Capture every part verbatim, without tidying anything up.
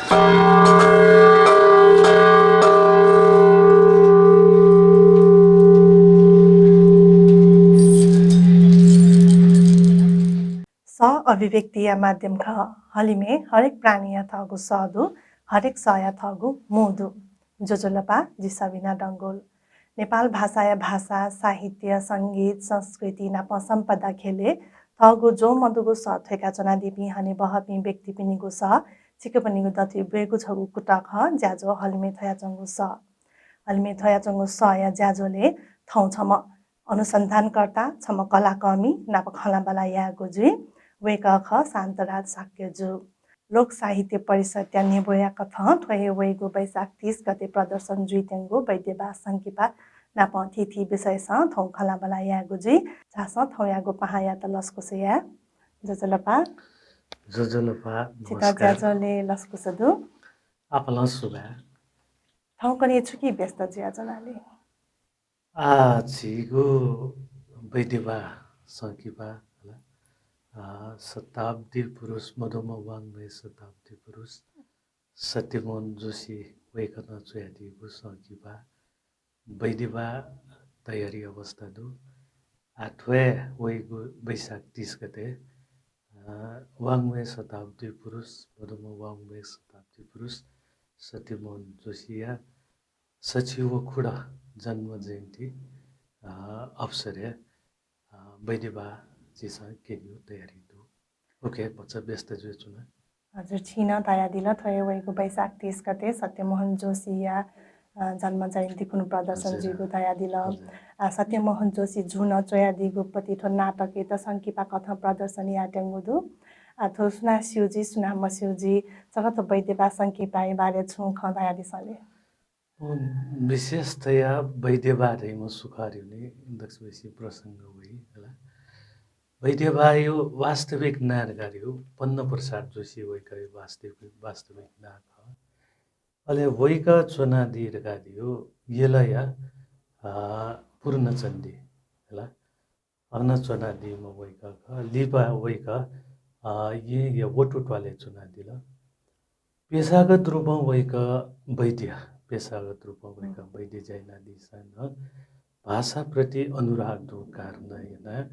सः अभिव्यक्तिया माध्यम खः। हलिमय् हरेक प्राणीया थःगु सः दु, हरेक सःया थःगु मू दु। ज्वजलपा, जि सबिना डंगोल। नेपाल भाषाया भाषा, साहित्य, संगीत, संस्कृति नाप सम्पदा ख्यलय् थःगु ज्वं मदुगु सः थ्वय्काच्वनादीपिं हनेबहःपिं व्यक्तिपिनिगु सः छिकपिनिगु दथुइ ब्वयेगु छगू कुतः खः, ज्याझ्वः हलिमय् थ्वयाच्वंगु सः। हलिमय् थ्वयाच्वंगु सःया ज्याझ्वलय् थौं छम्ह अनुसन्धानकर्ता, छम्ह कलाकर्मी नाप खँल्हाबल्हा यायेगु जुइ। वय्कः खः शान्तराज शाक्यजु। लोक साहित्य परिषद्या न्ह्यब्वया कथं थ्व हे वइगु वैशाख तीस गते प्रदर्शन जुइत्यंगु बैद्यबाः संकिपा नाप थीथी विषयसं थौं खँल्हाबल्हा यायेगु जुइ। झासँ थौंयागु पाहांयात लसकुस याये। ज्वजलपा। ज्वजलपा, छित नमस्कार। ज्याझ्वलय् लसकुस दु। आपालं सुभाय्। थौंकन्हय् छुकी व्यस्त जुयाच्वनाले? आ, झीगु बैद्यबाः संकिपा हला। आ, शताब्दी पुरुष, मदुम्ह वाङ्मय शताब्दी पुरुष सत्यमोहन जोशी वय्कलं च्वयादीगु संकिपा बैद्यबाः तयारी अवस्था दु। आ, थ्वय् वइगु वैशाख तीस गते, आ, वाङ्मय शताब्दी पुरुष, मदुम्ह वाङ्मय शताब्दी पुरुष सत्यमोहन जोशीया सछि व खुदँ जन्म जयन्ती, अ, अवसरय्, अ, बैद्यबाः झीसं क्यनेगु तयारी दु। उकिं भचा व्यस्त जुयाच्वना। हजुर, छिं नं धयादिल, थ्व हे वइगु वैशाख तीस गते सत्यमोहन जोशीया, अ, जन्म जयन्ती खुन्हु प्रदर्शन हजुर। जुइगु धयादिल। हजुर। अ, सत्यमोहन जोशी जुं नं च्वयादीगु पति थ्व नाटकयात संकिपा कथं प्रदर्शन यायेत्यंगु दु। अ, थ्व सुनां स्यू जुइ, सुनां मस्यू जुइ, छकः थ्व बैद्यबाः संकिपाया बारे छुं खँ धयादिसँ ले। अँ, विशेषतया बैद्यबाः धइम्ह सु खः धइगु नि दक्वसिबय् प्रसंग वइ हला। बैद्यबाःया वास्तविक नां धकाः धइगु पन्ना प्रसाद जोशी वय्कःया वास्तविक, वास्तविक नां खः। अले वय्कः च्वनादी धकाः धइगु यलया, अ, पूर्णचण्डी हला। अन च्वनादीम्ह वय्कः खः। लिपा वय्कः, अ, येँया वटुत्वालय् च्वनादिल। पेशागत रूपं वय्कः वैद्य, पेशागत रूपं वय्कः हम्म। वैद्य ज्या यानादीसां नं भाषाप्रति अनुराग दुगु कारणं यानाः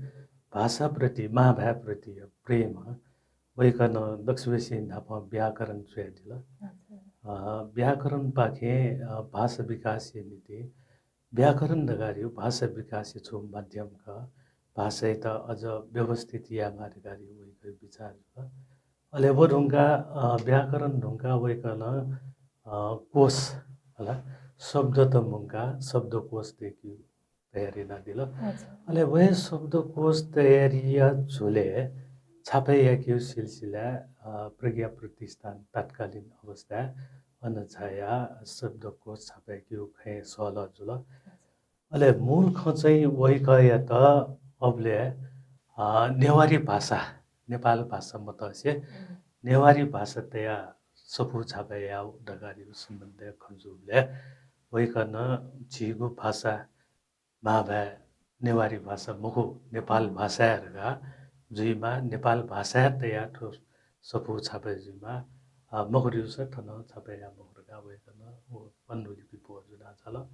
भाषाप्रति, मांभाय्‌प्रति प्रेमं वय्कलं दक्वसिबय् न्हापां व्याकरण च्वयादिल। अच्छा। अ, व्याकरणपाखें, अ, भाषा विकासया निंतिं व्याकरण धकाः धइगु भाषा विकासया छगू माध्यम खः। भाषायात अझ व्यवस्थित यायेमाः धकाः धइगु वय्कःया विचार जुल। अले व धुंकाः, अ, व्याकरण धुंकाः वय्कलं, अ, कोष हला, शब्दत मुंकाः शब्दकोष दय्केगु तयारी यानादिल। अच्छा। अले व हे शब्दकोष तयारीया झ्वलय् छापय् याकेगु सिलसिलाय्, अ, प्रज्ञा प्रतिष्ठान तत्कालीन अवस्थाय् अन झायाः शब्दकोष छापय् याकेगु खँय् सहलह जुल। अले मूल खँ चाहिँ वय्कःयात अबलय्, अ, नेवारी भाषा, नेपाल भाषा मतसे हम्म। नेवारी भाषा तयाः सफू छापय् यायेगु धकाः धइगु सम्बन्धय् खँ जूबलय् वय्कलं झीगु भाषा मांभाय् नेवारी भाषा मखु, नेपाल हम्म। भाषा हे धकाः जुइमाः, नेपाल भाषा हे तयाः थ्व सफू छापय् जुइमाः, अ, मखु धइगुसा थन छापय् याये मखु धकाः वय्कलं व पाण्डुलिपि ब्वः जुयाः झाल।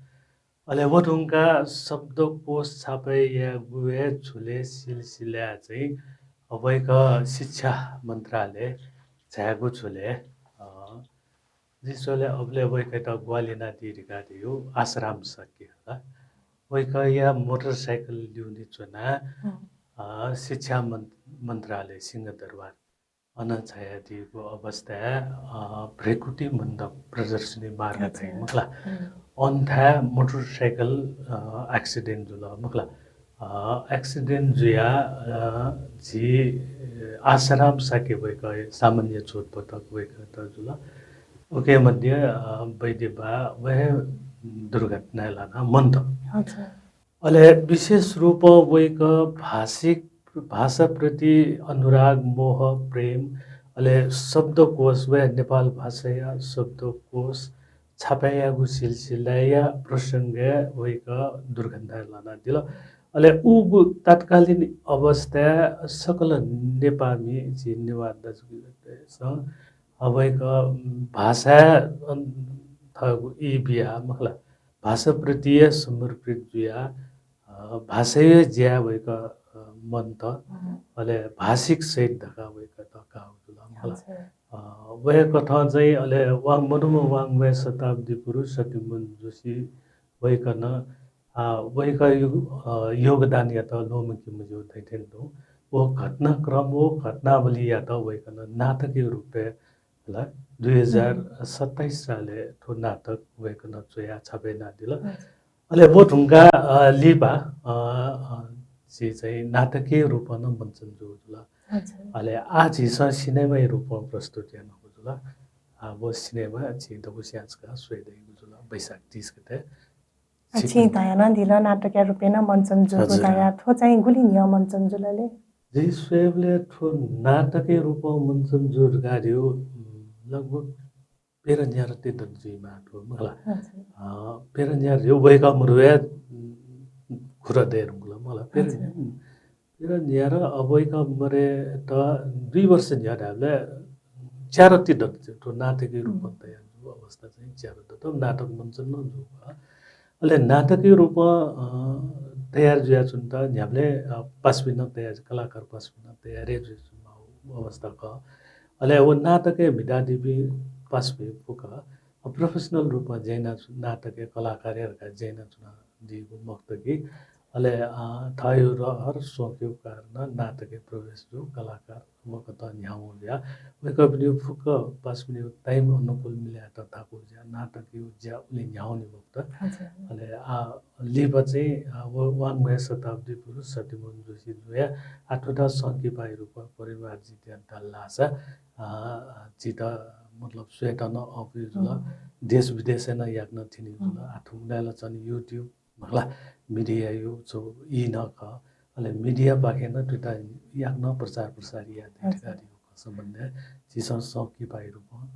अले व धुंकाः शब्दकोष छापय् यायेगु हे झ्वलय् सिलसिलाय् चाहिँ वय्कः शिक्षा मन्त्रालय झायेगु झ्वलय्, अ, जिं स्वयेबलय् अबलय् वय्कःयात ग्वाहालि यानादी धकाः धइगु आशाराम शाक्य हला। वय्कःया मोटरसाइकल ल्यूने च्वनाः, हम्म। अ, शिक्षा मन्-, मन्त्रालय सिंहदरबार अन झायादीगु अवस्थाय्, अ, भृकुटी मण्डप प्रदर्शनी मार्ग अच्छा। धइगु मखु ला। हम्म। अन थाय् मोटरसाइकल, अ, accident जुल मखु ला। अ, accident जुयाः, अ, झी, अ, आशाराम शाक्य वय्कः सामान्य चोटपटक वय्कःयात जुल। उकी मध्ये, अ, बैद्यबाः व हे दुर्घटनाय् लानाः मन्त। अच्छा। अले विशेष रूपं वय्कः भाषिक, भाषाप्रति अनुराग, मोह, प्रेम, अले शब्दकोष, व हे नेपाल भाषाया शब्दकोष छापय् यायेगु सिलसिलाया प्रसंगय् वय्कः दुर्घटनाय् लानादिल। अले उगु तत्कालीन अवस्थाय् सकल नेपाःमि झी नेवाः दाजुकिजापिन्सं अ, वय्‌कः, उम्, भाषाय्, अन, थःगु ई बियाः, मखु ला, भाषाप्रति हे समर्पित जुयाः, अ, भाषाया ज्याय् वय्‌कः, अ, मन्त, अले भाषिक शहीद धकाः वय्‌कःयात काःगु जुल, मखु ला। अ, वय्‌कथं चाहिँ अले वाङ-, मदुम्ह वाङ्मय शताब्दी पुरुष सत्यमोहन जोशी वय्‌कलं, अ, वय्‌कःया, अ, योगदानयात ल्वःमंके मज्यू धइथें तुं। व घटनाक्रम, व घटनावलीयात वय्‌कलं नाटकीय रूपय्, हला, दुई हजार सत्ताइस सालय् थ्व नाटक वय्‌कलं च्वयाः छापय् यानादिल। अले व धुंकाः, अ, लिपा, अ, अ, झी चाहिँ नाटकीय रूपं नं मञ्चन जूगु जुल। अले आः झीसं सिनेमाया रूपं प्रस्तुत यानागु जुल। आः व सिनेमा झी दक्वस्यां छकः स्वये दइगु जुल, वैशाख तीस गते। छिं धयादिल नाटकया रूपय् नं मञ्चन जूगु धयाः, थ्व चाहिँ गुलि न्ह्यः मञ्चन जुल ले? जिं स्वयेबलय् थ्व नाटकया रूपं मञ्चन जूगु धकाः धइगु, उम्, लगभग पेरन्यार ति दत जुइमाः थ्व, मखु ला। अ, पेरन्यार धइगु वय्‌कः मदुगु हे, उम्, खुदँ दये धुंकल, मखु ला। पेरन्यार, पेरन्यार, अ, वय्‌कः मदयेत दुई वर्ष न्ह्यः धायेबलय् च्यादँ ति दत थ्व नाटकीय रूपं तयार जूगु अवस्था चाहिँ च्यादँ दत, नाटक मञ्चन नं जूगु खः। अले नाटकीय रूपं, अ, तयार जुयाच्वनेत न्ह्याबलें, अ, पासापिं नं तयार, कलाकार पासापिं नं तयार हे जुयाच्वंगु अवस्था खः। अले व नाटकय् म्हितादीपिं पासापिं फुक्क, अ, professional रूपं ज्या याना, नाटकय् कलाकार हे धकाः ज्या यानाच्वनादीगु मखुत कि, अले, अ, थःगु रहर स्वकया कारणं नाटकय् प्रवेश जूगु कलाकार वय्‌कःत न्ह्यागु जुयाः वय्‌कःपिनिगु फुक्क पासापिनिगु time अनुकूल मिले यायेत थाकु जुयाः नाटकया ज्या उलि न्ह्याःगु नि मखुत। अले आः लिपा चाहिँ, अ, व वाङ्मय शताब्दी पुरुष सत्यमोहन जोशी जुयाः आः थुइत संकिपाया रूपं परिमार्जित यायेत धाल धाःसा, अ, झीत मतलब स्वयेत नं अःपुइ जुल, देश विदेशय् नं याकनं थ्यनी जुल। आः थुगुलिइ ला झन YouTube मखु ला, media या छगू ई नं खः। अले media पाखें नं थुइत याकनं प्रचार प्रसार याये दइ धकाः धइगु खःसा भन्ने झीसं संकिपाया रूपं,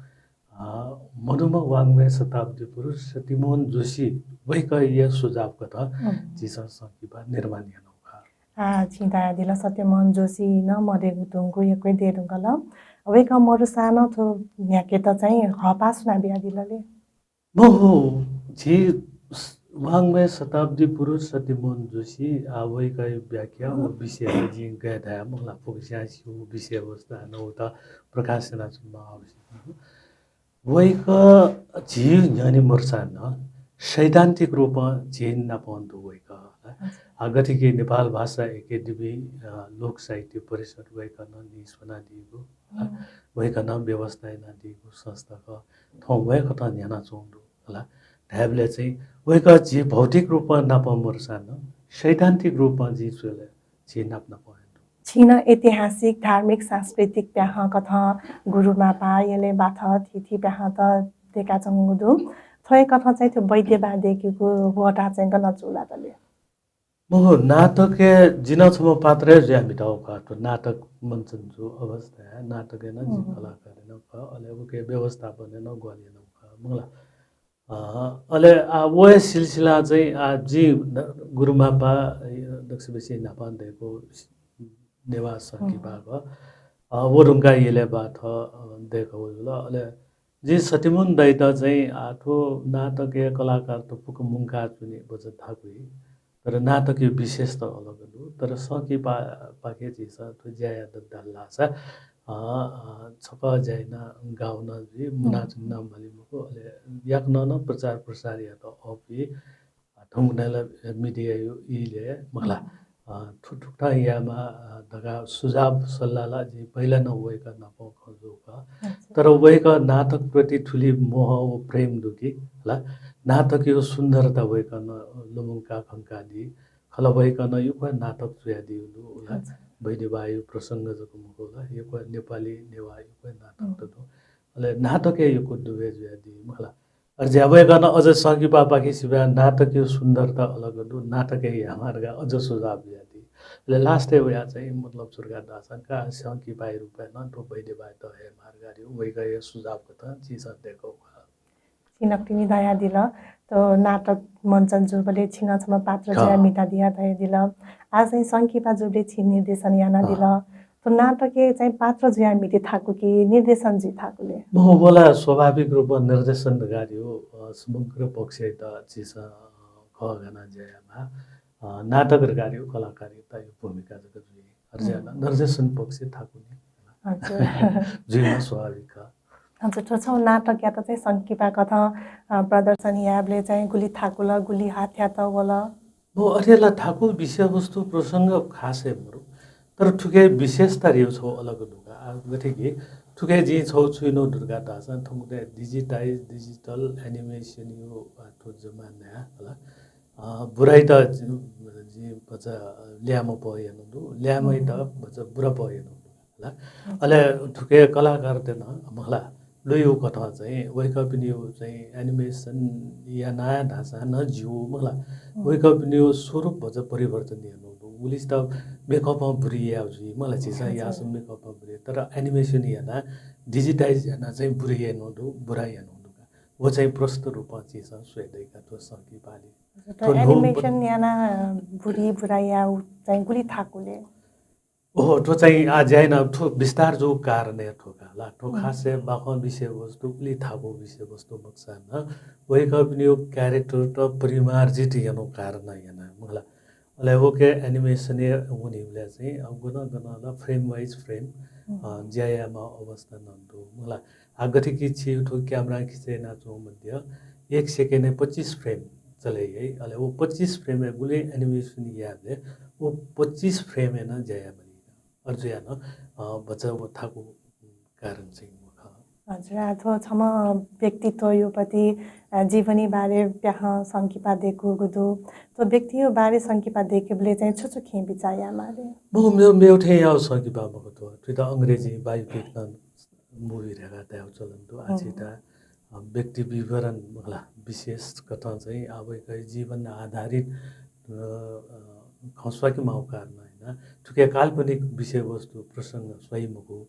अ, मदुम्ह वाङ्मय शताब्दी पुरुष सत्यमोहन जोशी वय्‌कःया सुझाव कथं झीसं संकिपा निर्माण यानागु खः। आः छिं धयादिल सत्यमोहन जोशी नं मदयेगु धुंकल, यक्व हे दये धुंकल। वय्‌कः मदुसां नं थ्व न्ह्याकेत चाहिँ हःपाः सुनां बियादिल ले? मखु, झी स-, वाङ्मय शताब्दी पुरुष सत्यमोहन जोशी, आः वय्‌कःया व्याख्या व विषयय् जिं गय् धाये मखु ला, फुक्कस्यां स्यू विषयवस्तु, हानं उत प्रकाश यानाच्वनेमाः आवश्यक मखु। वय्‌कः झी न्ह्यःने मदुसां नं सैद्धान्तिक रूपं झी नाप दु वय्‌कः। आः गथे कि नेपाल भाषा एकेडेमी, अ, लोक साहित्य परिषद वय्‌कलं नीस्वनादीगु, वय्‌कलं व्यवस्था यानादीगु संस्था खः। थौं वय्‌कलं न्ह्यानाच्वंगु दु। हला, धायेबलय् चाहिँ वय्‌कः झी भौतिक रूपं नाप मदुसां नं सैद्धान्तिक रूपं जिं स्वयेबलय् झी नाप नाप हे दु। छिं नं ऐतिहासिक, धार्मिक, सांस्कृतिक प्याखं कथं गुरुमापा, यलय् बाथः, थीथी प्याखंत दय्‌काच्वंगु दु। थ्व हे कथं चाहिँ थ्व वैद्यबाः दय्‌केगु ह्वःताः चाहिँ गन चूलात ले? मखु, नाटकय् जि नं छम्ह पात्र हे जुयाः म्हितागु खः। थ्व नाटक मञ्चन जूगु अवस्थाय् नाटकय् नं जि कलाकार नं खः, अले उकिया व्यवस्थापनय् नं ग्वाहालि यानागु खः, मखु ला। अ, अले आः व हे सिलसिलां चाहिँ आः जि न-, गुरुमापा, अ, दक्वसिबय् न्हापां दय्‌कूगु नेवाः संकिपा खः। अ, व धुंकाः यलय् बाथः, अ, दय्‌कागु जुल। अले जिं सत्यमोहन दाइयात चाहिँ, आः थ्व नाटकय् कलाकारत फुक्क मुंकाच्वनी भचा थाकुइ, तर नाटकया विशेषता अलग दु। तर संकिपापाखें झीसं थ्व ज्या यात धाल धाःसा, अ, अ, छकः ज्या यानाः गाःगु नं जुइ, मुनाच्वने नं माली मखु, अले याकनं नं प्रचार प्रसार यायेत अःपुइ। अ, थौंकन्हय् ला media या इलय्, मखु ला, अ, थु-, थुकथं यायेमाः, अ, धकाः सुझाव सल्लाह ला जिं पहिला नं वय्‌कः नाप खँ जूगु खः। तर वय्‌कः नाटकप्रति थुलि मोह व प्रेम दु कि, हला, नाटकया सुन्दरता वय्‌कलं लुमंका खंकादी। खला, वय्‌कलं यक्व नाटक च्वयादीगु दु, हला। वैद्यबाःया प्रसंग जक मखु ला, यक्व नेपाली नेवाः यक्व नाटकत दु। अले नाटकय् यक्व दुबय् जुयादी, मखु ला। अले झी वय्‌कलं अझ संकिपापाखें सिबें नाटकया सुन्दरता अलग दु, नाटकय् यायेमाः धकाः अझ सुझाव बियादी। अले last-य् वयाः चाहिँ मतलब सुरुवात धाःसा का संकिपाया रूपय् नं थ्व वैद्यबाःयात हयेमाः धकाः वय्‌कःया सुझाव कथं झीसं दय्‌कागु खः। छिं नकतिनि धयादिल, थ्व नाटक मञ्चन जूबलय् छिं नं छम्ह पात्र जुयाः म्हितादिया धयादिल। आः चाहिँ संकिपा जूबलय् छिं निर्देशन यानादिल। थ्व नाटकय् चाहिँ पात्र जुयाः म्हिते थाकु कि निर्देशन जुइ थाकुले? मखु, व ला स्वाभाविक रूपमा निर्देशन धकाः धइगु, अ, समग्र पक्षयात झीसं, अ, कःघानाः ज्या यायेमाः। अ, नाटक धकाः धइगु कलाकारयात भूमिका जक जुइ। अथे जुयाः नं निर्देशन पक्ष थाकुनि। हजुर। जुइमाः स्वाभाविक खः। हजुर, थ्व छगू नाटकयात चाहिँ संकिपा कथं, अ, प्रदर्शन यायेबलय् चाहिँ गुलि थाकुल, गुलि हाथ्यात वल? मखु, अथे ला थाकु विषयवस्तु प्रसंग खासै मरु। तर थुके विशेषता धइगु छगू अलग दु का। आ, गथे कि थुके जिं छगू छु यानागु दु का धाःसा थौंकन्हय् digitize, digital animation यो, आ, थ्व जमानाय् होला। अ, बुराइत जि, जि भचा ल्याय्म्ह पह यानागु दु, ल्याय्म्हयात भचा बुरा पह यानागु दु। होला। अले थुके कलाकारत नं मखु ला, लुइगु कथं चाहिँ वय्कःपिनिगु चाहिँ animation याना धाःसा नं ज्यू मखु ला। वय्कःपिनिगु स्वरूप भचा परिवर्तन यानागु दु। गुलिसित makeup बुरी याये जुइ मखु ला, झीसं याःसा makeup बुरी, तर animation याना, digitize याना चाहिँ बुरी यानागु दु, बुरा यानागु दु का। व चाहिँ प्रष्ट रूपं झीसं स्वये दइ का थ्व संकिपालि। थ्व animation याना बुरी बुरा याउ चाहिँ गुलि थाकुले? ओहो, थ्व चाहिँ आ ज्या याना थ्व विस्तार जूगु कारण हे थ्व का ला। थ्व खासय् बाखं विषयवस्तु उलि थाकु विषयवस्तु मखुसा नं वय्कःपिनिगु character त परिमार्जित यानागु कारण याना मखु ला। अले वके animation य् वनीबलय् चाहिँ, अ, गन गन ला frame wise frame, अ, ज्या यायेमाः अवस्था नं दु मखु ला। आ गथे कि छि थ्व camera खिचय् यानाच्वंगु मध्ये एक second य् पच्चिस frame चले याइ। अले व पच्चिस frame य् गुलि animation यायेबलय् व पच्चिस frame य् नं ज्या याये माली। अथे जुयाः नं, अ, भचा व थाकु कारण चाहिँ मखु। हजुर, आ, थ्व छम्ह व्यक्तित्वयो प्रति, अ, जीवनी बारे प्याखं संकिपा दय्कूगु दु। थ्व व्यक्तियो बारे संकिपा दय्केबलय् चाहिँ छु छु खँ बिचाः यायेमाः ले? मखु, मेव, मेव थें याउ संकिपा मखु थ्व। थुइत अंग्रेजी biopic नं movie धकाः धायेगु चलन दु। आ झीत, अ, व्यक्ति विवरण मखु ला, विशेष कथं चाहिँ आ वय्कःया जीवन आधारित, अ, अ, खँ स्वाके माउ कारण याना थुके काल्पनिक विषयवस्तु प्रसंग स्वाइ मखु।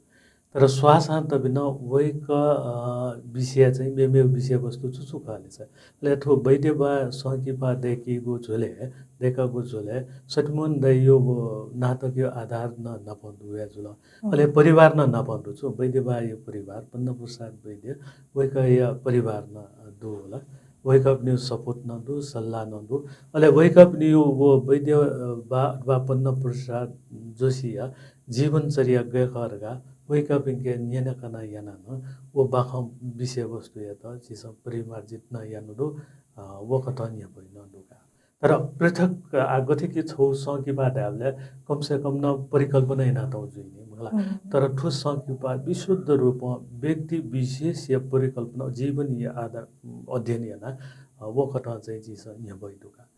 तर स्वाःसां तबि नं वय्कः, अ, विषय चाहिँ मेमेगु विषयवस्तु छु छु खः ले सा। अले थ्व वैद्यबा संकिपा दय्कीगु झ्वलय्, दय्कागु झ्वलय् सत्यमोहन दाइयो व नाटकयो आधार नं नापं दु वया जुल। अले परिवार नं नापं दु छु, वैद्यबायो परिवार, पन्ना प्रसाद वैद्य, वय्कःया परिवार नं दु होला। वय्कःपिनियो support नं दु, सल्लाह नं दु। अले वय्कःपिनियो व वैद्य, अ, बा, बा पन्ना प्रसाद जोशीया जीवनचर्या गय् खः धकाः वय्कःपिन्के न्यनाकना याना नं व बाखं विषयवस्तुयात झीसं परिमार्जित नं यानागु दु, अ, व कथं न्ह्यब्वइ नं दु का। तर पृथक, आ, गथे कि छगू संकिपा धायेबलय् कम से कम नं परिकल्पना यानातःगु जुइ नि, मखु ला। तर थ्व संकिपा विशुद्ध रूपं व्यक्ति विशेषया परिकल्पना, जीवनया आधार, अध्ययन याना, अ, व कथं चाहिँ झीसं न्ह्यब्वइ दु का।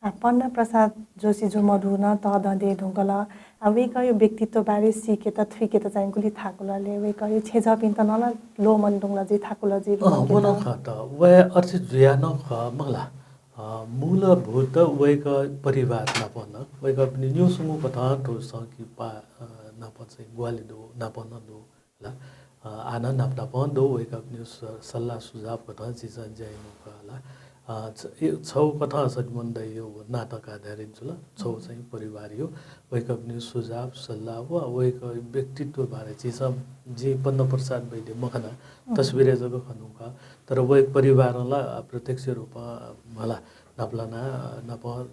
आ, पन्ना प्रसाद जोशी जु मधु नं तःधं दये धुंकल। आ, वय्कःयो व्यक्तित्व बारे सीकेत, थुइकेत चाहिँ गुलि थाकुल ले, वय्कःयो छेँजःपिन्त नं ला ल्वःमन धुंकल जुइ, थाकुल जुइ, अँ, व नं खः त, व अथे जुया नं खः, मखु ला। अ, मूलभूत वय्कः परिवार नाप नं, वय्कःपिनि निगू स्वंगू कथं थ्व संकिपा, अ, नाप चाहिँ ग्वाहालि दु, नाप नं दु, ला। अ, आः नं नाप नापं दु, वय्कःपिनि स-, सल्लाह सुझाव कथं झीसं ज्या यानागु खः ला। अ, छ-, ए, छगू कथं सत्यमोहन दाइयो नाटक आधारित जुल, छगू चाहिँ परिवारयो, वय्कःपिनि सुझाव, सल्लाह व वय्कः व्यक्तित्व बारे झीसं, जिं पन्ना प्रसाद वैद्य मखना, तस्बिरय् जक खनागु खः। तर वय्कः परिवारं ला अप्रत्यक्ष रूपं, अ, मला नापलाना, अ, नाप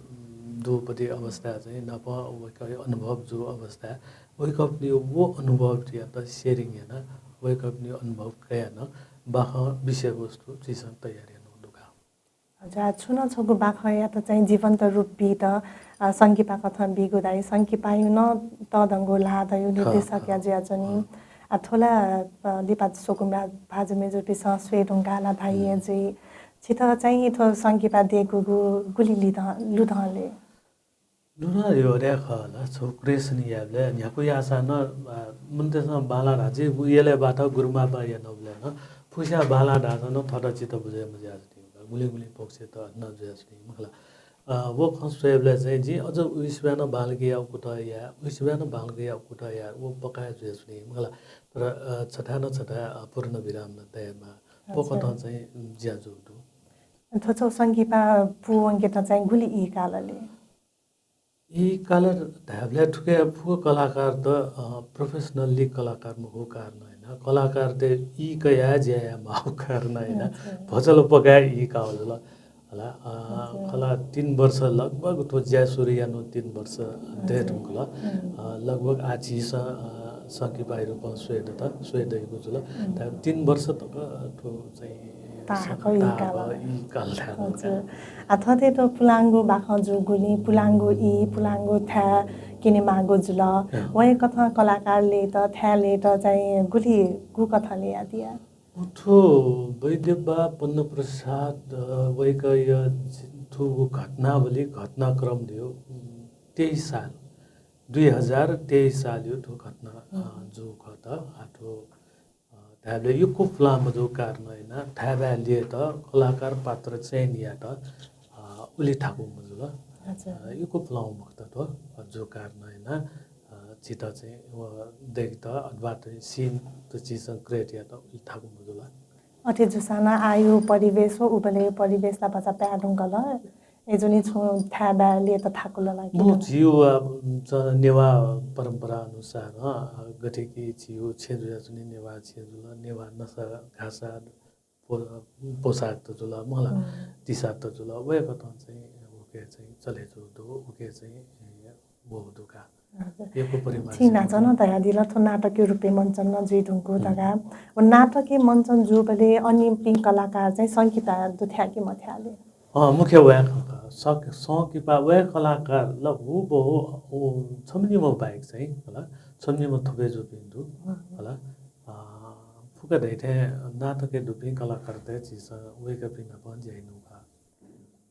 दुपति अवस्था चाहिँ नाप वय्कःयो अनुभव जु अवस्था वय्कःपिनियो व अनुभवयात sharing याना वय्कःपिनियो अनुभव कयाः नं बाखं विषयवस्तु झीसं तयार यानागु दु का। हजुर, आ, छुं नं छगू बाखंयात चाहिँ जीवन्त रूप बीत, अ, संकिपा कथं बीगु धाइ। संकिपायो नं तःधंगु ल्हाः दइ, निर्देशकया जुयाच्वनी। आ, थ्व ला, अ, लिपा स्वकुमि भाजु मय्जुपिन्सं स्वये धुंकाः ला धाइ हे जुइ। छित चाहिँ थ्व संकिपा दय्कूगु गुलि लिधं, लुधं ले? लुधं धइगु अथे खः ला, छगू creation यायेबलय् न्ह्यागु याःसां नं, अ, मनूतय्सं बांलाः धाःसा व यलय् बांलाः, गुरुमांपाः यानाबलय् नं फुक्कसिनं बांलाः धाःसां नं थःत चित्त बुझे मज्याःसा नि, गुलिं गुलिं पक्षय् त अथे नं जुयाच्वनी, मखु ला। अ, व खँ स्वयेबलय् चाहिँ जिं अझ उइसिबाय् नं बांलाक यायेगु कुतः याये, उइसिबाय् नं बांलाक यायेगु कुतः याये, व पक्का हे जुयाच्वनी, मखु ला। तर, अ, छथाय् न छथाय्, अ, पूर्ण विराम न तयेमाः। व कथं चाहिँ ज्या जूगु दु। थ्व छगू संकिपा पूवंकेत चाहिँ गुलि ई काल ले? ई कालर धायेबलय् थुके फुक्क कलाकार त, अ, professionally कलाकार मखु कारण याना। कलाकार त ई कया ज्या याये माःगु कारण याना। अच्छा। भचल पकाये ई काः जुल। हला, अ, अच्छा। हला तीन वर्ष लगभग थ्व ज्या सुरु यानाः तीन वर्ष दये धुंकल। हम्म। अ, लगभग आः झीसं, अ, संकिपाया रूपं स्वये दत, स्वये दइगु जुल। हम्म। तर तीन वर्ष तक थ्व चाहिँ ताहाकः ई ताहाकः काल। ई काल धायेमाल। हजुर। आ, थथे थ्व पुलांगु बाखं जूगुलिं पुलांगु ई, पुलांगु थाय् क्यनेमाःगु जुल। अँ। वय्कलं कलाकारतय्त, थाय्‌तय्त चाहिँ गुलि गुकथं ल्ययादिया? थ्व वैद्यबा पन्नप्रसाद, अ, वय्कःया थुगु घटनावली, घटनाक्रम धइगु, उम्, तेइस साल, दुई हजार तेइस सालया थ्व घटना, अ, हम्म। जूगु खः। आ, थ्व अ, धायेबलय् यक्व पुलां मजूगु कारण याना थाय्‌बाय् ल्ययेत कलाकार पात्र चयन यायेत, अ, उलि थाकु मजुल। अच्छा। अ, यक्व पुलां मखुत थ्व, अ, जूगु कारण याना, अ, झीत चाहिँ व दय्केत अथवा चाहिँ scene त झीसं create यायेत उलि थाकु मजुल। अथे जूसां नं आःया परिवेश व उबलय्‌या परिवेश ला भचा पाये धुंकल। अय्‌जूगुलिं छुं थाय्‌बाय् ल्ययेत थाकुल ला कि मखु, ला? झीगु, अ, च-, नेवाः परम्परा अनुसार, अ, गथे कि झीगु छेँ जुयाच्वनी, नेवाः छेँ जुल, नेवाः नसा घासा पो-, पोशाक त जुल, मला हम्म। तिसार त जुल, वय्कलं चाहिँ उके चाहिँ चले जूगु दु, उके चाहिँ, ए, वःगु दु का। हजुर। यक्व परिमाण छिं न्हाचः नं धयादिल, थ्व नाटकया रूपय् मञ्चन नं जुइ धुंकू हम्म। धकाः। व नाटकया मञ्चन जूबलय् अन्य पिं कलाकार चाहिँ संकिपाय् दुथ्याः कि मथ्याः ले? अँ, मुख्य वय्कः खः। सं-, संकिपा वय्कः कलाकार ल हुबहु उ छम्ह निम्ह बाहेक चाहिँ, हला, छम्ह निम्ह थुबय् जूपिं दु, हम्म। हला। अ, फुक्क धइथें नाटकय् दुपिं कलाकारतय् झीसं वय्कःपिं नाप ज्या यानागु खः।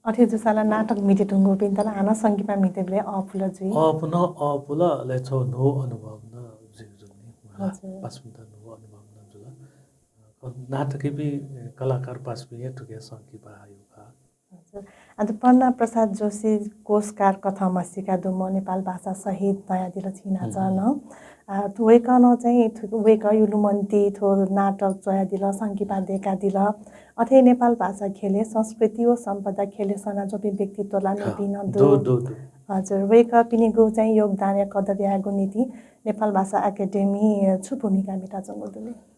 अथे जूसा ला नाटक म्हिते धुंकूपिन्त ला हानं संकिपा म्हितेबलय् अःपुल जुइ। अःपुन, अःपुल, अले छगू न्हू अनुभव नं जुइ जुल नि। हजुर। पासापिन्त न्हू अनुभव नं जुल। अ, नाटकय् पिं कलाकार पासापिं हे थुके संकिपा हयागु खः। हजुर। आ, त पन्ना प्रसाद जोशी कोशकार कथं म्हसीका दुम्ह नेपाल भाषा शहीद धयादिल छिं न्हाचः हम्म। नं। आ, त वय्कलं चाहिँ थु-, वय्कःया लुमन्ति थ्व नाटक च्वयादिल, संकिपा दय्कादिल। अथे नेपाल भाषा ख्यलय् संस्कृति व सम्पदा ख्यलय् सनाच्वंपिं व्यक्तित्व ला मेपिं नं दु। दु, दु, दु। हजुर, वय्कःपिनिगु चाहिँ योगदानया कदर यायेगु निंतिं नेपाल भाषा एकेडेमी छु भूमिका म्हिताच्वंगु दु ले?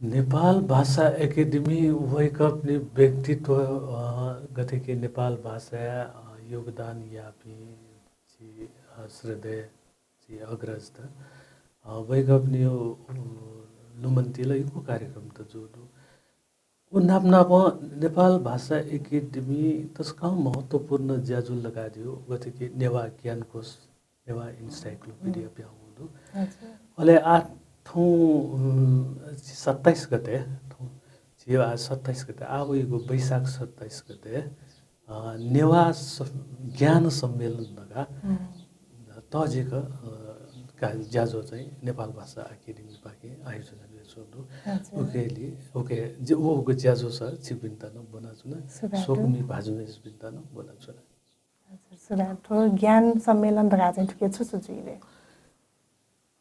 नेपाल भाषा एकेडेमी वय्कःपिनि व्यक्तित्व, अ, गथे कि नेपाल भाषाया, अ, योगदान याःपिं झी, अ, श्रद्धेय झी अग्रजत, अ, वय्कःपिनिगु, अ, लुमन्ति ला यक्व कार्यक्रम त जूगु दु। व नाप नापं नेपाल भाषा एकेडेमी तसकं महत्त्वपूर्ण ज्याझ्वः लगाय् धइगु, गथे कि नेवाः ज्ञानकोश, नेवाः encyclopedia हम्म। पिहां वःगु दु। हजुर। अले आः थौं, उम्, सत्ताइस गते, थौं, झी आः सत्ताइस गते, आः वइगु वैशाख सत्ताइस गते, अ, नेवाः स-, ज्ञान सम्मेलन धकाः हम्म। तःजिक, अ, का-, ज्याझ्वः चाहिँ नेपाल भाषा एकेडेमीपाखें आयोजना यानाच्वंगु दु। हजुर। उकेलि, उके, जे, व, उगु ज्याझ्वः स छिकपिन्त नं ब्वनाच्वना, सुभाय् दु। स्वकुमि भाजु मय्जुपिन्त नं ब्वनाच्वना। हजुर, सुभाय्। थ्व ज्ञान सम्मेलन धकाः चाहिँ थुके छु छु जुइ ले?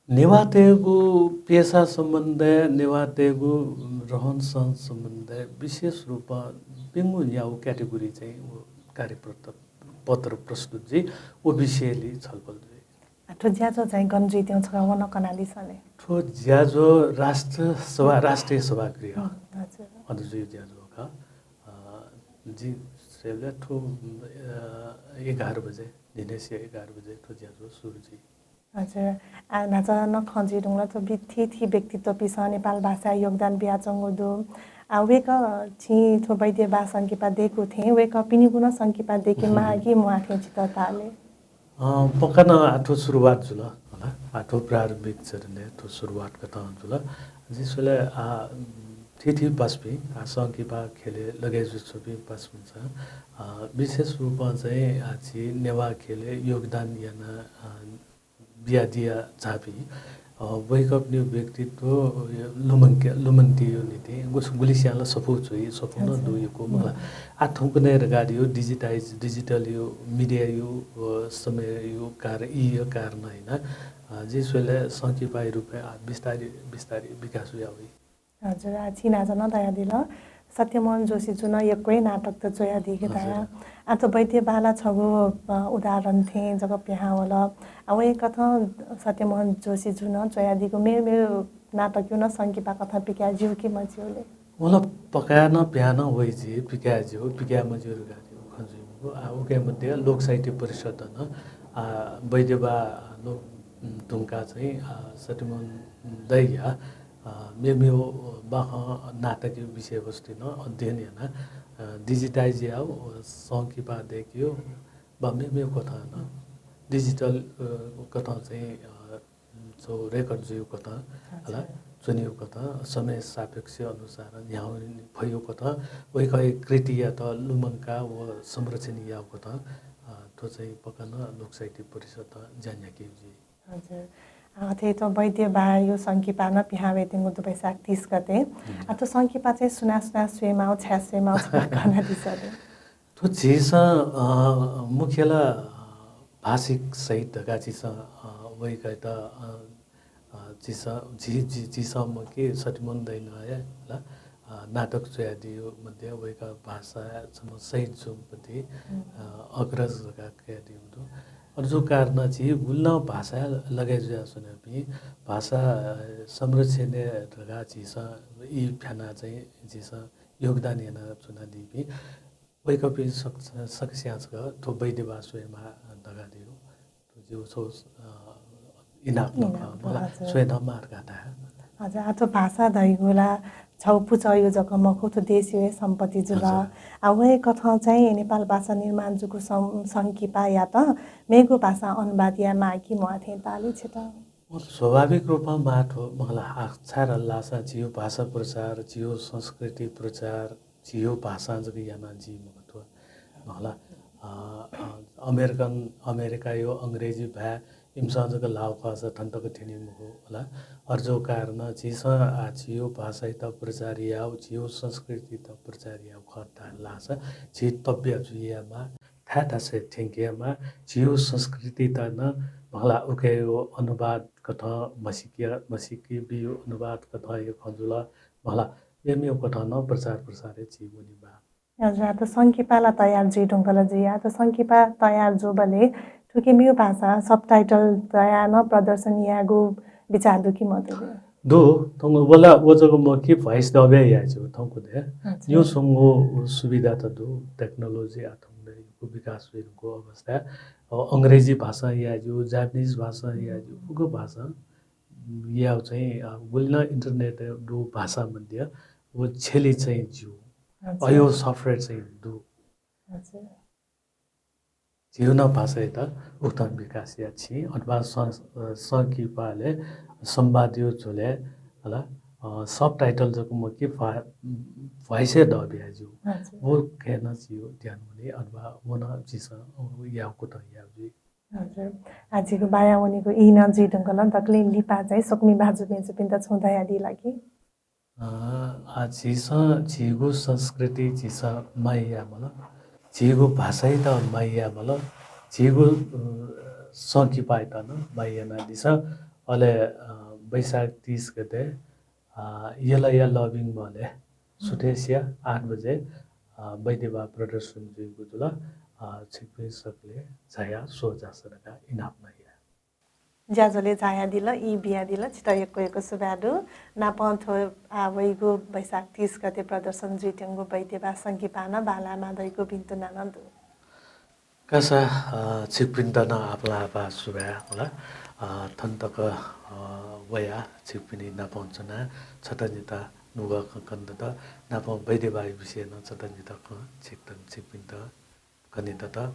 नेवाःतय्गु पेसा सम्बन्धय्, नेवाःतय्गु रहन सहन सम्बन्धय् विशेष रूपं प्यंगू न्यागू category चाहिँ व कार्यपत्र, पत्र प्रस्तुत जुइ, व विषयलय् छलफल जुइ। आ, थ्व ज्याझ्वः चाहिँ गन जुइत्यं छकः व नं कनादिसँ ले। थ्व ज्याझ्वः राष्ट्र सभा, राष्ट्रिय सभागृह। हम्म, हजुर। अन जुइ ज्याझ्वः खः। अ, जिं स्वयेबलय् थ्व, अ, एघार बजे, न्हिनय्सिया एघार बजे थ्व ज्याझ्वः सुरु जुइ। हजुर। आ, न्हाचः नं खँ जुइ धुंकल, थ्व बि-, थीथी व्यक्तित्वपिन्सं नेपाल भाषाय् योगदान बियाच्वंगु दु। आ, वय्कः छिं थ्व वैद्यबा संकिपा दय्कू थें वय्कःपिनिगु नं संकिपा दय्के माः कि म्वाः थें छितः ताः ले? अ, पक्का नं आः थ्व सुरुवात जुल, हला। आः थ्व प्रारम्भिक चरणय् थ्व सुरुवात कथं जुल। जिं स्वयेबलय् आः, उम्, थीथी पासापिं, आः संकिपा ख्यलय् लगय् जुयाच्वंपिं पासापिन्सं, अ, विशेष रूपं चाहिँ आः झी नेवाः ख्यलय् योगदान याना, अ, बियादिया झाःपिं, अ, वय्कःपिनिगु व्यक्तित्व, अ, लुमंके, लुमन्तिया निंतिं गुस-, गुलिस्यां ला सफू जुइ, सफू नं दु यक्व मला। हम्म। आः थौंकन्हय् धकाः धइगु digitize, digital या, media या, अ, समय या कार-, ई या कारणं याना, अ, जिं स्वयेबलय् संकिपाया रूपय् आः बिस्तारै, बिस्तारै विकास जुया वइ। हजुर, आः छिं न्हाचः नं धयादिल, सत्यमोहन जोशीजुं यक्व हे नाटक त च्वयादीगु हजुर। धया। आः थ्व बैद्य बाःला छगू, अ, उदाहरण थें जक पिहां वल। आ, वय्कथं सत्यमोहन जोशीजुं च्वयादीगु मेमेगु नाटकया नं संकिपा कथं पिकाये ज्यू कि मज्यू ले? वल पकायेनं पिहां नं वइ जि, पिकाये ज्यू, पिकाये मज्यू धकाः खँ जुइमखु। आ, उके मध्ये लोक साहित्य परिषदं नं, आ, बैद्य बाः लो-, धुंकाः चाहिँ, आ, सत्यमोहन दाइया, आ, मेमेगु बाखं नाटकया विषयवस्तु नं अध्ययन यानाः, आ, digitize याः, संकिपा दय्केगु, वा मेमेगु कथं नं digital, अ, कथं चाहिँ, अ, छगू record जुइगु कथं, हजुर। हला, च्वनीगु कथं, समय सापेक्ष अनुसार न्ह्याः वने फइगु कथं, वय्कःया कृतियात लुमंकाः व संरक्षण याःगु कथं, अ, थ्व चाहिँ पक्का नं लोक साहित्य परिषदं ज्या न्ह्याकेगु जुइ। हजुर। अ, अथे थ्व बैद्य बाःया संकिपा नं पिहां वयेत्यंगु दु वैशाख तीस गते। हम्म। अ, थ्व संकिपा चाहिँ सुनां सुनां स्वयेमाः, छाय् स्वयेमाः, छकः कनादिसँ ले। थ्व झीसं, अ, मुख्य ला, अ, भाषिक शहीद धकाः झीसं, अ, वय्कःयात, अ, अ, झीसं, झी, झी, झीसं मखु कि सत्यमोहन दाइनं हे ला, अ, नाटक च्वयादीगु मध्ये वय्कः भाषाया छम्ह शहीद जूम्ह पति, हम्म। अ, अग्रज धकाः कयादीगु दु। अले थ्व कारणं झी गुलि नं भाषाया लगे जुयाच्वनापिं भाषा, अ, संरक्षणय् धकाः झीसं ई फ्यानाः चाहिँ झीसं योगदान यानाच्वनादीपिं वय्कःपिं सक-, सकसियां छकः थ्व बैद्य बाः स्वयेमाः धकाः धइगु। थ्व जिगु छगू, अ, इनाप नं खः, इनाप, मला हजुर। स्वये नं माः धकाः धाये। हजुर, आ थ्व भाषा धइगु ला छगू पुचःया जक मखु, थ्व देशया हे सम्पत्ति जुल। हजुर। आ, वय्कथं चाहिँ नेपाल भाषा निर्माण जूगु सं-, संकिपायात मेगु भाषां अनुवाद यायेमाः कि म्वाः थें ताः ले छितः? स्वाभाविक रूपं माः थ्व, मखु ला, आ, छाय् धाःसा झीगु भाषा प्रचार, झीगु संस्कृति प्रचार, झीगु भाषां जक यानाः जुइ मखु थ्व, मखु ला, अ, अ, American, अमेरिकाया अंग्रेजी भाय् इमिसं जक ल्हाःगु खःसा थन तक थ्यनी मखु, हला। अले थ्व कारणं झीसं, आ, झीगु भाषायात प्रचार यायेगु, झीगु संस्कृतियात प्रचार यायेगु खः धाःसा झी तब्या जुइ यायेमाः, थाय् थासय् थ्यंके यायेमाः, झीगु संस्कृतियात नं, मखु ला, उकिया अनुवाद कथं म्हसीके, म्हसीके बीगु अनुवाद कथं हे खँ जुल, मखु ला, मेमेगु कथं नं प्रचार प्रसार यानाः झी वनेमाः। हजुर, आ थ्व संकिपा ला तयार जुइ धुंकल जुइ। आ थ्व संकिपा तयार जूबलय् थुकी मेगु भाषां subtitle तयाः नं प्रदर्शन यायेगु बिचाः दु कि मदु ले? दु, थौंकन्हय् व ला, व जक मखु कि voice dub हे याये ज्यू थौंकन्हय्। अच्छा। निगू स्वंगू सुविधा त दु, technology आ थौंकन्हय् विकास जुइधुंकूगु अवस्था। अ, अंग्रेजी भाषां याये ज्यू, Japanese भाषां याये ज्यू, उगु भाषां यायेगु चाहिँ, अ, गुलि नं internet दु भाषा मध्ये व छ्यले चाहिँ ज्यू। अच्छा। अज्याःगु software चाहिँ दु। अच्छा। झीगु नं भाषायात उकथं विकास याये छिं अथवा सं-, अ, संकिपालय् संवादया झ्वलय्, हला, अ, subtitle जक मखु कि वा-, voice हे dub याये ज्यू। हजुर। व खँय् नं झीगु ध्यान वनी अथवा व नं झीसं यायेगु कुतः याये जुइ। हजुर। आ झीगु बाया वनेगु ई नं जुइधुंकल, दकलय् लिपा चाहिँ स्वकुमि भाजु मय्जुपिन्त छुं धयादी ला कि? अ, आ, झीसं झीगु संस्कृति झीसं माया यायेमाल, झीगु भाषायात माया यायेमाल, झीगु, अ, संकिपायात नं माया यानादिसँ। अले, अ, वैशाख तीस गते, अ, यलया लभिङ महलय् सुथसिया आठ बजे, अ, बैद्यबाः प्रदर्शन जुइगु जुल। अ, छिकपिं सकलें झायाः स्वः झासँ धकाः इनाप नं याये। ज्याझ्वलय् झायादिल, ई बियादिल, छितः यक्व यक्व सुभाय् दु। नापं थ्व आः वइगु वैशाख तीस गते प्रदर्शन जुइत्यंगु बैद्यबाः संकिपां नं बांलायेमाः धइगु भिन्तुना नं दु। कासा, अ, छिकपिन्त नं आपालं आपाः सुभाय्, हला। अ, थन तक, अ, वयाः छिकपिनि नापं च्वनाः छता निता नुगः खँ कनेदत, नापं बैद्यबाःया विषयय् नं छता निता खँ छिकपिन्त कनेदत। अ,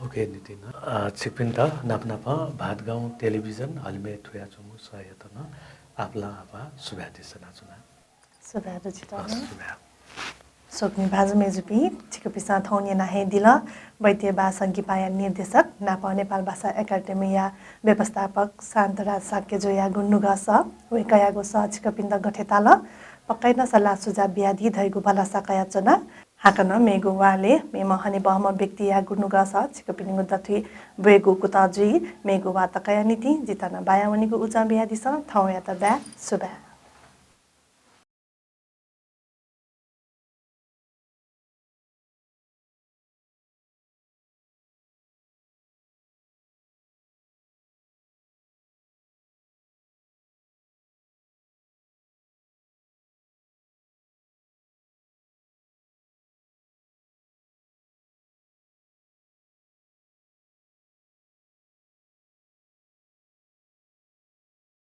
उकिया निंतिं नं, अ, छिकपिन्त नाप नापं भादगाउँ टेलिभिजन हलिमय् थुयाच्वंगु सःयात नं आपालं आपाः सुभाय् देछानाच्वना। सुभाय् दु छितः नं। हस्, सुभाय्। स्वकुमि भाजु मय्जुपिं, छिकपिन्सं थौं न्यना हे दिल, बैद्यबाः संकिपाया निर्देशक नापं नेपाल भाषा एकेडेमीया व्यवस्थापक शान्तराज शाक्यजुयागु नुगः सः। वय्कःयागु सः छिकपिन्त गथे ताल, पक्कै नं सल्लाह सुझाव बियादी धइगु भलसा कयाच्वना। हाकनं मेगु वालय् मेम्ह हनेबहःम्ह व्यक्तियागु नुगः सः छिकपिनिगु दथुइ ब्वयेगु कुतः जुइ। मेगु वाः तकया निंतिं जितः नं बाया वनेगु उजं बियादिसँ। थौंयात बाय्, सुभाय्।